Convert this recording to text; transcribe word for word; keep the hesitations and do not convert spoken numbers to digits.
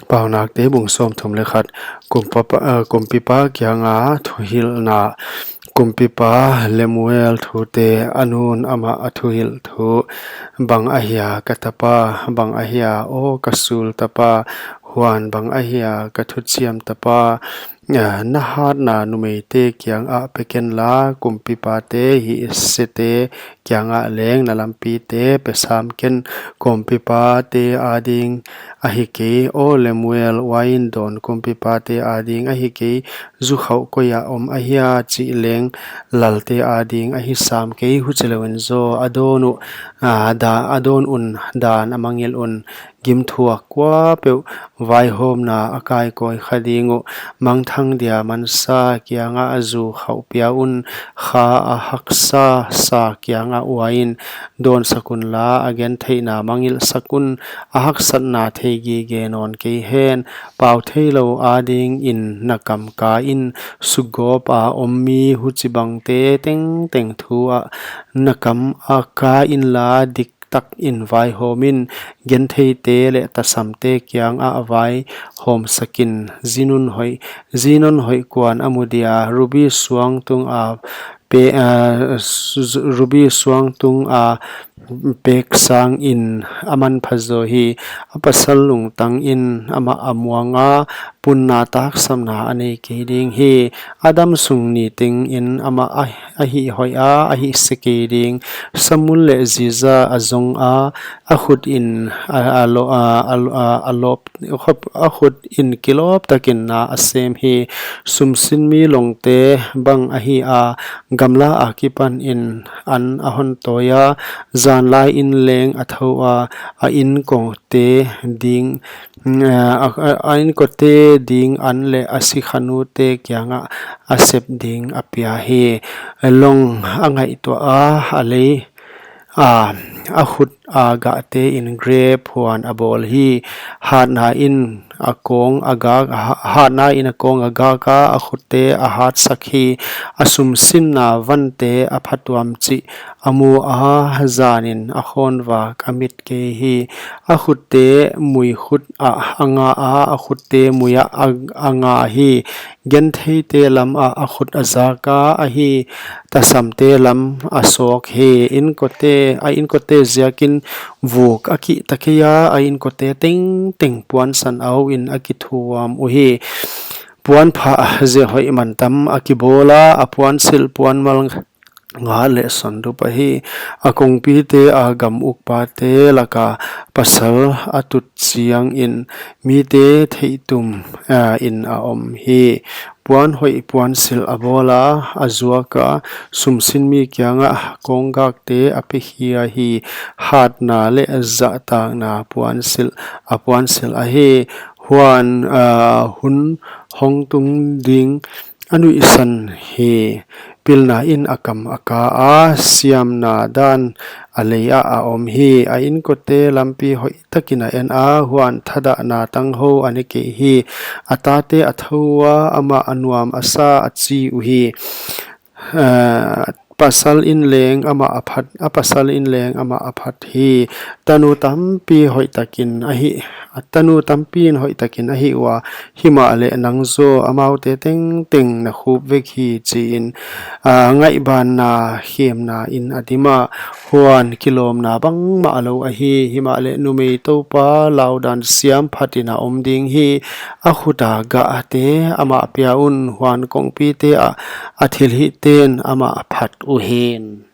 Paunakte bung sawmthum leh khat. Kumpa-, eh, kumpipa kianga thuhilhna. Kumpipa Lemuel thute, a nun amah a thuhilh thu. Bang ahia ka tapa, bang ahia aw ka sul tapa, huan bang ahia ka thuchiam tapa, eh, na hatna numeite kiangah pe kenla, kumpipate hihsete kiangah leng na lampite pe sam ken. Kumpipate ading ahi kei, aw Lemuel, uain dawn kumpipate ading ahi kei, zu khauh koia om ahia chih leng lalte ading ahi sam kei. Huchi louin zaw a dawn uh, ah, da, a dawn un dan a mangngilh un, gimthuak kuapeuh vaihawmna a kaikawi kha ding uh. Mangthang dia mansa kiangah zu khauh pia un, kha a haksa sa kiangah uain dawnsak unla, a gentheihna mangngilhsak un, a haksatna theigige nawn kei hen. Pau theilou adingin na kam ka in, sukgawpa om mi huchibangte tengteng thu ah na kam a ka inla, diktakin vaihawm in, gentheite leh tasamte kiangah vaihawmsak in. Zi nun hoih, zi nun hoih kuan a mu dia, rubi suang tunga pe-, ah, s-, s-, rubi suang tunga pek sangin a manpha zaw hi. A pasal lungtang in amah a muanga, punna taksapna a nei kei ding hi. A damsung ni tengin amah a, a hihhoih a, a hihse kei ding. Samul leh ziza a zong a, a khutin a, a lo-, a, a, a, a lop, a khut in kilawp takin na a sem hi. Sumsin mi longte bang ahi a, gamla akipanin an a hon tawi a, zanlai in leng a thou a, a inkote ding, a, a, a inkote ding an leh a sikhanute kiangah a sep ding a pia hi. Long a ngaihtuah a, a lei a, a khut a gahte in grep huan a bawl hi. Hatna in a kawng a gak, ha-, hatna in a kawng a gak a, a khutte a hatsak hi. A sumsinna vante a phatuam chih a mu a, zanin a khawnvak a mit kei hi. A khutte mui khut ah a nga a, a khutte mui ah a, a nga hi. Gentheite lam ah a khut a zak a, ahi, tasamte lam a sawk hi. Inkote, a inkote ziakin vuk a kihta kei a, a inkote tengteng puansan au in a kithuam uhi. Puanphah zia hoih mantam a kibawl a, a puansilh puanmal nga leh sandup ahi. A kongpite a gam ukpate laka pasal a tut chiangin mite theihtum, ah, in a om hi. Puan hoih puansilh a bawl a, a zuak a, sumsin mi kiangah kawnggakte a pekhia hi. Hatna leh zahtakna puansilh a puansilh ahi. Huan, ah, hun hong tung ding a nuihsan hi. Pilna in a kam a ka a, siamna dan a lei ah a om hi. A inkote lampi hoihtakin a en a, huan thadahna tanghou a ne kei hi. A tate a thou a, amah a nuam a sa a chi uhi. Ah, pasal in leng amah a phat, a pasal in leng amah a phat hi. Tanu tampi hoihtakin a hih, tanu tampi in hoihtakin a hih ua, himahleh nang zaw amaute tengteng na khup vek hi, chi in, ah, ngaihbanna khemna in a dim a, huan kilawmna bangmah lou ahi. Himahleh numei toupa laudan siam phatin a om ding hi. A khut a gahte amah pia un, huan kongpite ah a thilhihten amah phat uhen.